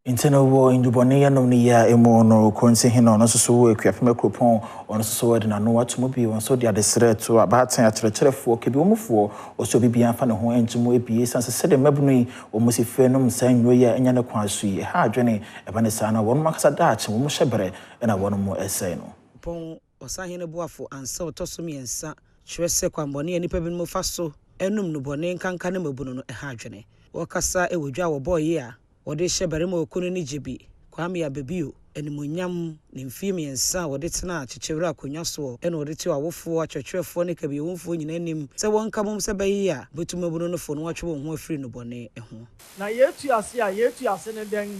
Nti no wɔ ndubɔne yɛnom no yi a emu no Kronti hene ɔno nso so wɔ Akuapem Akuropɔn, ɔno nso so de n'ano ato mu bi, wɔn nso de adesrɛ to abaatan akyerɛkyerɛfoɔ kebiwɔmufoɔ, ɔsɛ obi biara mfa ne ho ngye mu ebie, san sɛ sɛdeɛ mmabunu yi wɔn si fɛ nom saa nnuro yi a ɛnyɛ ne kwan so yi, ɛha adwene. Ɛba ne saa na wɔn ankasa daakye wɔn hyɛ berɛ ɛna wɔn mo ɛsɛe no. Pɔn ɔsahene boafo ansa ɔtɔ so mmiɛnsa kyerɛ sɛ kwanbɔne a nnipa binom fa so ɛnum nnubɔne nkanka ne mmabunu no ɛha adwene. Wɔkasa ɛwɔ dwa a wɔbɔɔ yi a wɔde hyɛ barima okunu ne Gyebi Kwame Abebio animonyam ne mfeɛ 3 a wɔde tena kyekyewere akonnwa soɔ, ɛna wɔde te awofoɔ, akyerɛkyerɛfoɔ ne kabiewomfoɔ nyinaa anim sɛ wɔnka mom sɛ bɛyɛ a bɛtu mmabunu no fo no wɔatwe wɔn ho afiri nnubɔne ho. Na yɛtu ase a, yɛtu ase ne dɛn?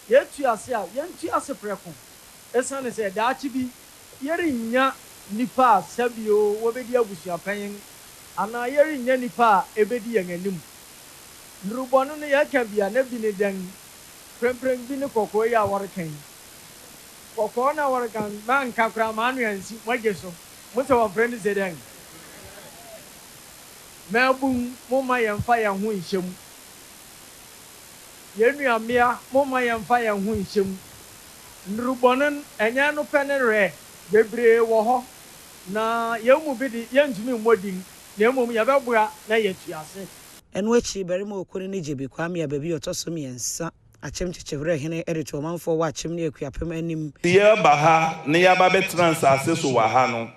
Yɛtu ase a, yɛntu ase prɛko, ɛsiane sɛ daakye bi yɛrennya nipa a sɛbio wɔbɛdi abusuapanyin anaa yɛrennya nipa a ɛbɛdi yɛn anim. Nnurubɔne no yɛka bi a, na bi ne dɛn? Prɛmprɛm bi ne kɔkɔɔ yi a wɔreka yi. Kɔkɔɔ no a wɔreka no, manka koraa maano ansi, moagye so. Mo sɛ wɔfrɛ no sɛ dɛn? Mmaabun, momma yɛmfa yɛn ho nhyɛ mu. Yɛn nua mmea, momma yɛmfa yɛn ho nhyɛ mu. Nnurubɔne no, ɛnyɛ no pɛ ne werɛ, bebree wɔ hɔ. Na yɛn mu bi de, yɛntumi mmɔ din, na mmom yɛbɛboa na yɛatu ase. Ɛno akyi, barima okunu ne Gyebi Kwame Ababi ɔtɔ so mmiɛnsa, Akyem Kyekyewere hene, de to ɔmanfoɔ wɔ Akyem ne Akuapem anim. Yɛreba ha na yɛaba bɛtena nsase so wɔ ha no,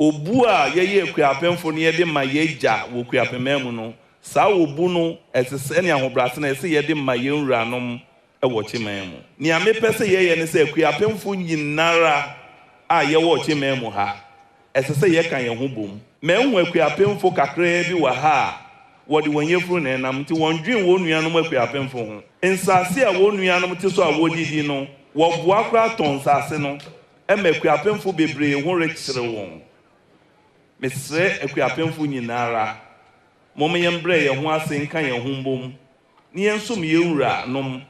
obu a yɛyɛ Akuapemfo no yɛde ma yɛn agya wɔ Akuapeman mu no, saa obu no ɛsɛ sɛ ne ahobrɛase no ɛsɛ yɛde ma yɛn wuranom wɔ Kyeman mu. Nea mepɛ sɛ yɛyɛ ne sɛ Akuapemfo nyinara a yɛwɔ Kyeman mu ha, ɛsɛ sɛ yɛka yɛn ho bom. Mahu Akuapemfo kakraa bi wɔ ha a wɔde wɔn yafunu na ɛnam, nti wɔndwen wɔn nuanom Akuapemfo ho. Nsase a wɔn nuanom te so a wɔdidi no, wɔboa koraa tɔn nsase no ɛma Akuapemfo bebree ho rekyerɛ wɔn. Mesrɛ Akuapemfo nyinara, mom yɛmbrɛ yɛn ho ase nka yɛn ho mbom ne yɛnsom yɛn wuranom.